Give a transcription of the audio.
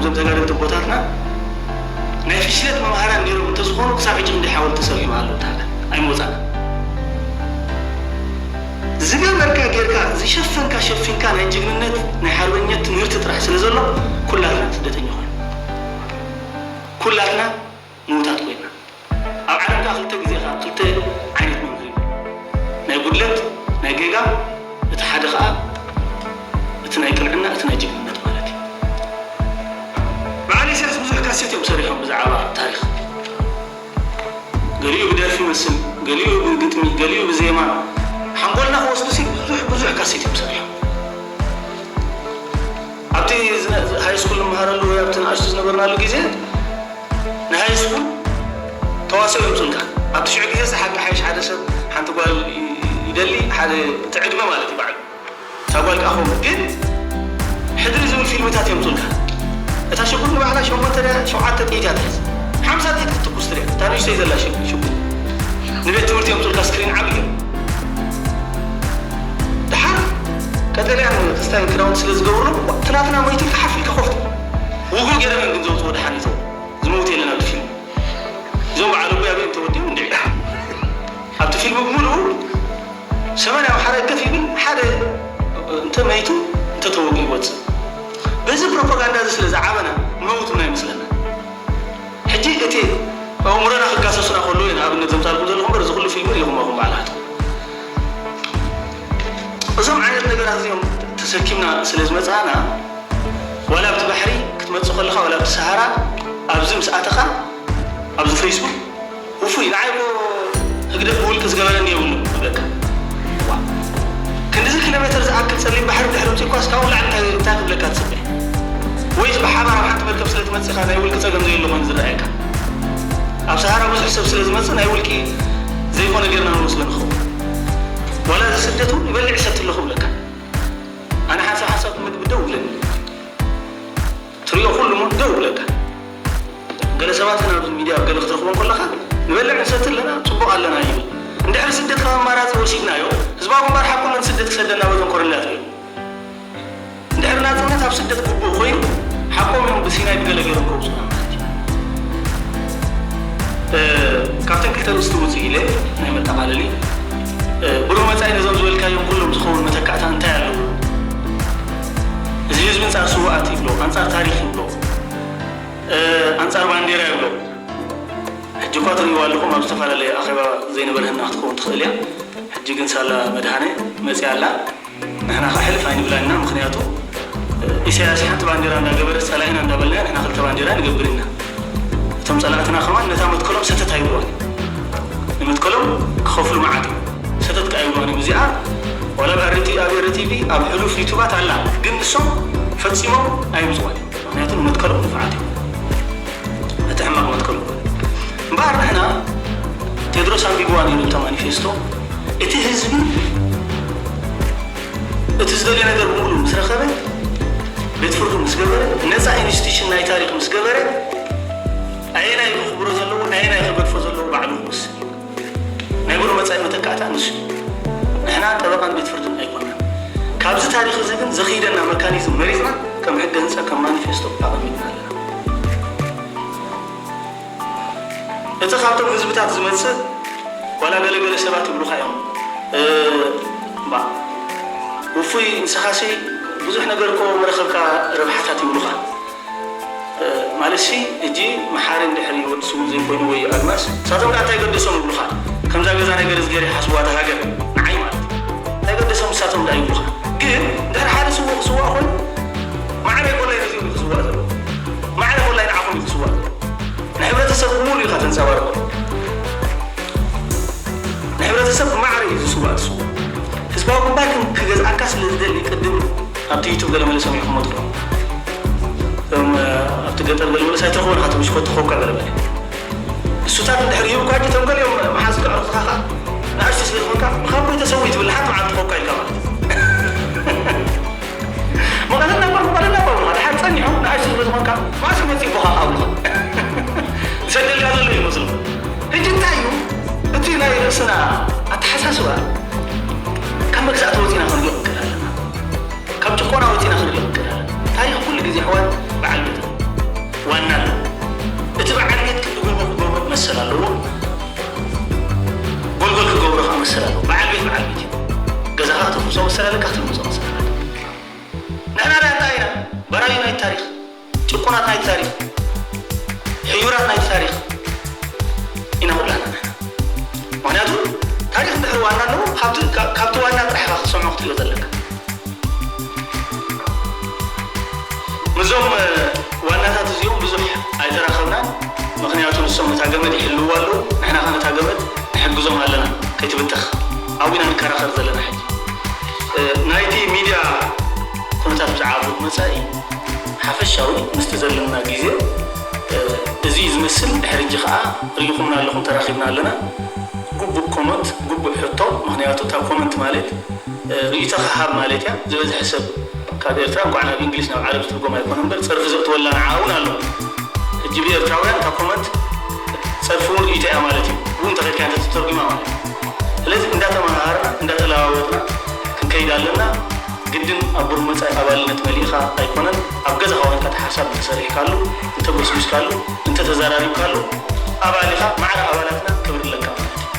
እዞም ተጋደልቲ ኣቦታትና ናይ ፍሽለት መምሃራን ነይሮም እንተዝኾኑ ክሳብ ሕጂ ክንደይ ሓወልቲ ተሰሪሖም ኣለዉ። ታዲያ ኣይመውፃና። ዝገበርካ ጌርካ ዝሸፈንካ ሸፊንካ ናይ ጅግንነት ናይ ሓርበኝነት ትምህርቲ ጥራሕ ስለ ዘሎ ኩላትና ስደተኛ ኮይና ኩላትና ምዉታት ኮይና። ኣብ ዓለም ከዓ ክልተ ግዜ ከዓ ክልተ ዓይነት መምህር እዩ። ናይ ጉድለት ናይ ጌጋ፣ እቲ ሓደ ከዓ እቲ ናይ ቅንዕና እቲ ናይ ጅግንነት ማለት እዩ። በዓል ኢሳያስ ብዙሕ ካሴት እዮም ሰሪሖም ብዛዕባ ታሪኽ። ገሊኡ ብደርፊ ይመስል፣ ገሊኡ ብግጥሚ፣ ገሊኡ ብዜማ። ሓንጎልና ክወስዱ ሲ ብዙሕ ብዙሕ ካሴት እዮም ሰሪሖም። ኣብቲ ሃይ ስኩል ንመሃረሉ ወይ ኣብቲ ንኣሽቱ ዝነበርናሉ ግዜ ንሃይ ስኩል ተዋስኦ የምፁልካ። ኣብቲ ሽዑ ግዜ ሓቂ ሓይሽ ሓደ ሰብ ሓንቲ ጓል ይደሊ ሓደ እቲ ዕድመ ማለት እዩ ባዕሉ እታ ጓል ከዓ ከምኡ ግን ሕድሪ ዝብል ፊልምታት የምፁልካ። እታ ሽጉጥ ንባዕላ ሸሞንተ ድያ ሸውዓተ ጥይት እያ ትሕዝ። ሓምሳ ጥይት ክትትኩስ ትሪኣ እታ ንእሽተይ ዘላ ሽ- ሽጉጥ ንቤት ትምህርቲ የምፁልካ ስክሪን ዓብዪ እዩ። ደሓር ቀጠልያን ክስታይን ክዳውንቲ ስለ ዝገብሩ ትናትና ሞይቱ ኢልካ ሓፍ ኢልካ ኮፍ ትብል። ውጉእ ገይሮም እዮም ግን ዘውፅኡ ደሓን ይዘው ዝመውት የለን ኣብቲ ፊልም። እዞም በዓል ኣቦይ ኣበይ ተወዲኦም እንድዒ ኣብቲ ፊልም ብምሉኡ ሰማንያ ሓደ ገፍ ይብል ሓደ እንተ መይቱ እንተ ተወጉ ይወፅእ። በዚ ፕሮፓጋንዳ እዚ ስለ ዝዓበና ንመውትና ይመስለና። ሕጂ እቲ ኣእምሮና ክጋሰሱና ከለዉ እየ ንኣብነት ዘምፃልኩም ዘለኹ እምበር እዚ ኩሉ ፊልም ሪኹም ኣኹም ባዕላትኩም። እዞም ዓይነት ነገራት እዚኦም ተሰኪምና ስለ ዝመፃና ዋላ ኣብቲ ባሕሪ ክትመፅእ ከለኻ ዋላ ኣብቲ ሰሃራ ኣብዚ ምስ ኣተኻ ኣብዚ ፌስቡክ ውፉይ ንዓይ እኮ ህግደፍ ብውልቂ ዝገበረኒ የብሉ ክብለካ። ዋ፣ ክንድዚ ኪሎ ሜተር ዝኣክል ጸሊም ባሕሪ ድሕሪ ምጽእኳስ ካብኡ ላዕሊ እንታይ እንታይ ክብለካ ትጽበ? ወይስ ብሓባር ኣብ ሓንቲ መርከብ ስለ ትመጽእ ኢኻ ናይ ውልቂ ጸገም ዘየሎ ኮይኑ ዝረኣየካ? ኣብ ሰሃራ ብዙሕ ሰብ ስለ ዝመጽእ ናይ ውልቂ ዘይኮነ ጌርና ንወስዶ ንኸውን። ዋላ እዚ ስደት እውን ይበልዕ ይሰቲ ኣለኹ ይብለካ። ኣነ ሓንሳብ ሓንሳብ ምግቢ ደው ይብለኒ። ትሪኦ ኩሉ ሞ ደው ይብለካ። ገለ ሰባት ግን ኣብዚ ሚድያ ኣብ ገለ ክትረኽቦም ከለኻ ንበልዕ ንሰቲ ኣለና፣ ጽቡቕ ኣለና ይብል። እንድሕሪ ስደት ከም ኣማራጺ ወሲድናዮ፣ ህዝባዊ ግንባር ሓቁ ንስደት ክሰደና በዞም ኮረልያት እዮም። እንድሕሪ ናጽነት ኣብ ስደት ግቡእ ኮይኑ፣ ሓቆም እዮም ብሲናይ ብገለ ገይሮም ከውጽኡና ማለት እዩ። እ፣ ካብተን ክልተ ርእስቲ ውጽእ ኢለ ናይ መጠቓለሊ፣ እ፣ ብሩህ መጻኢ ነዞም ዝበልካዮም ኩሎም ዝኸውን መተካእታ እንታይ ኣለዎ? እዚ ህዝቢ ኣንጻር ስውኣት ይብሎ፣ ኣንጻር ታሪኽ ይብሎ፣ እ፣ ኣንጻር ባንዴራ ይብሎ። ሕጂ እኳ ትርእይዎ ኣለኹም ኣብ ዝተፈላለየ ኣኼባ ዘይነበርህና ክትከውን ትኽእል እያ። ሕጂ ግን ሳላ መድሃኔ መጺኣ ኣላ። ንሕና ኸዓ ሕልፍ ኣይንብላን ኢና። ምኽንያቱ፣ እ፣ ኢሳያስ ሓንቲ ባንዴራ እንዳገበረ ጸላኢና እንዳበልናዮ ንሕና ክልተ ባንዴራ ንገብር ኢና። እቶም ጸላእትና ከማን ነታ መትከሎም ሰተት ኣይብልዋን እዮም። ንመትከሎም ክኸፍሉ መዓት እዮም። ሰተት ከኣ ኣይብልዋን እዮም። እዚኣ ዋላ ኣብ ኣርቲ-፣ ኣብ ኤረ ቲቪ፣ ኣብ ሕሉፍ ዩቱባት ኣላ። ግን ንሶም ፈጺሞም ኣየምጽዋን እዮም። ምኽንያቱ ንመትከሎም ንፉዓት እዮም። እቲ ሕማቕ መትከሎም። እምበኣር ንሕና ቴድሮስ ኣንቢብዋ ነይሩ እታ ማኒፌስቶ። እቲ ህዝቢ እቲ ዝደልዮ ነገር ብምሉእ ምስ ረኸበ፣ ቤት ፍርዱ ምስ ገበረ፣ ነጻ ኢንስቲትዩሽን ናይ ታሪኽ ምስ ገበረ፣ ኣየናይ እዩ ክኽብሮ ዘለዎ፣ ኣየናይ እዩ ክገድፎ ዘለዎ ባዕሉ ክወስን እዩ። ናይ ብሩህ መጻኢ መተካእታ ንሱ እዩ። ንሕና ጠበቓን ቤት ፍርድን ኣይኮናን። ካብዚ ታሪኽ እዚ ግን ዘኽይደና መካኒዝም መሪጽና ከም ሕገ ህንጻ፣ ከም ማኒፌስቶ ኣቐሚጥና ኣለና። እቲ ካብቶም ህዝብታት ዝመጽእ ዋላ ገለገለ ሰባት ይብሉኻ እዮም። እ፣ እምባ፣ ውፉይ ንስኻሲ ብዙሕ ነገር እኮ መረኸብካ ረብሓታት ይብሉኻ። እ፣ ማለትሲ፣ ሕጂ መሓሪ እንድሕሪ ወዲ ስዉእ ዘይኮይኑ ወይ ኣድማስ፣ ንሳቶም ደኣ እንታይ ገደሶም ይብሉኻ? ከምዛ ገዛ ናይ ገለ ዝገር ይሓስብዋ እታ ሃገር፣ ንዓይ ማለት እዩ። እንታይ ገደሶም ንሳቶም ደኣ ይብሉኻ? ግን እንድሕሪ ሓደ ስዉእ ክስዋእ ኮይኑ፣ ማዕረ ኮላይ ነዚኦም እዩ ክስዋእ ዘለዎ። ማዕረ ኮላይ ንዓኹም እዩ ክስዋእ ዘለዎ። ንሕብረተሰብ ብምሉእ ኢኻ ተንጸባርቖ። ንሕብረተሰብ ብማዕረ እዩ ዝስዋእ ዝስዋእ። ህዝባዊ ግንባር ግን ክገዝኣካ ስለ ዝደሊ ቅድም ኣብቲ ዩቱብ ገለ መለ ሰሚዕኹሞ ትኾኑ። እቶም፣ እ፣ ኣብቲ ገጠር ገለ መለስ ኣይትረኽቦን ኢኻ፣ እቲ ብሽኮቲ ኮካ ገለ መለ። እሱታት እንድሕር ይህብኳ፣ እቶም ገሊኦም መሓዙት ኣዕሩኽትኻ ኸኣ ንኣሽቱ ስለ ዝኾንካ፣ ብኻቦይ ተሰውይ ትብል፣ ሓንቲ መዓልቲ ኮካ ኢልካ ማለት እዩ። መቐለ እናበርኩ፣ መቐለ እናበርኩ፣ ድሓር ጸኒሖም ንኣሽቱ ስለ ዝኾንካ፣ መዓስ ክመጽእ ይቦኻ ከኣ ብሉኻ። ዝሰደልካ ዘሎ ይመስሉ። ሕጂ እንታይ እዩ? እቲ ናይ ርእስና ኣተሓሳስባ ካብ መግዛእቲ ወጺና ክንሪኦ ክንክእል ኣለና። ካብ ጭቆና ወጺና ክንሪኦ ክንክእል ኣለና። ታሪኽ ኩሉ ግዜ ኣሕዋት በዓል ቤት እዩ። ዋና ኣሎ። እቲ በዓል ቤት ክንዲ ጎልጎል ክገብሮ መሰል ኣለዎ። ጎልጎል ክገብሮ ከዓ መሰል ኣለዎ። በዓል ቤት በዓል ቤት እዩ። ገዛኻ ክትፍርሶ መሰል ኣለካ፣ ክትልምጾ መሰል ኣለካ። ንሕና ዳ እንታይ ኢና? በራዩ ናይ ታሪኽ፣ ጭቁናት ናይ ታሪኽ፣ ሕዩራት ናይ ታሪኽ ኢና ኩላና ንሕና። ምኽንያቱ ታሪኽ እንድሕር ዋና ኣለዎ፣ ካብቲ፣ ካብ-፣ ካብቲ ዋና ጥራሕ ኢኻ ክትሰምዖ ክትሪኦ ዘለካ። ምስዞም፣ እ፣ ዋናታት እዚኦም ብዙሕ ኣይተራኸብናን። ምኽንያቱ ንሶም ነታ ገመድ ይሕልውዋ ኣለዉ፣ ንሕና ኸ ነታ ገመድ ንሕግዞም ኣለና ከይትብተኽ። ኣብኡ ኢና ንከራኸር ዘለና ሕጂ። እ፣ ናይቲ ሚድያ ኩነታት ብዛዕባ ብሩህ መጻኢ ሓፈሻዊ ምስቲ ዘለና ግዜ፣ እ፣ እዚ እዩ ዝመስል። ድሕሪ ሕጂ ኸኣ ርኢኹምና ኣለኹም፣ ተራኺብና ኣለና። ግቡእ ኮመንት፣ ግቡእ ሕቶ፣ ምኽንያቱ እታ ኮመንት ማለት፣ እ፣ ርእይቶኻ ሃብ ማለት እያ። ዝበዝሐ ሰብ ካብ ኤርትራ እንኳዕ ናብ እንግሊዝ ናብ ዓረብ ዝትርጎም ኣይኮነ እምበር ጸርፊ ዘእትወላ ንዓ እውን ኣለዎ። ሕጂ ብኤርትራውያን እታ ኮመንት ጸርፊ እውን ርእይቶ እያ ማለት እዩ። ብኡ እንተኸድካ እንተተተርጉማ ማለት እዩ። ስለዚ እንዳተመሃሃርና እንዳተለዋወጥና ክንከይድ ኣለና። ግድን ኣብ ብሩህ መጻኢ ኣባልነት መሊእኻ ኣይኮነን። ኣብ ገዛኻ ኮንካ እቲ ሓሳብ እንተሰሪሕካሉ፣ እንተጎስጒስካሉ፣ እንተተዘራሪብካሉ ኣባል ኢኻ፣ ማዕረ ኣባላትና ክብሪ ኣለካ ማለት እዩ።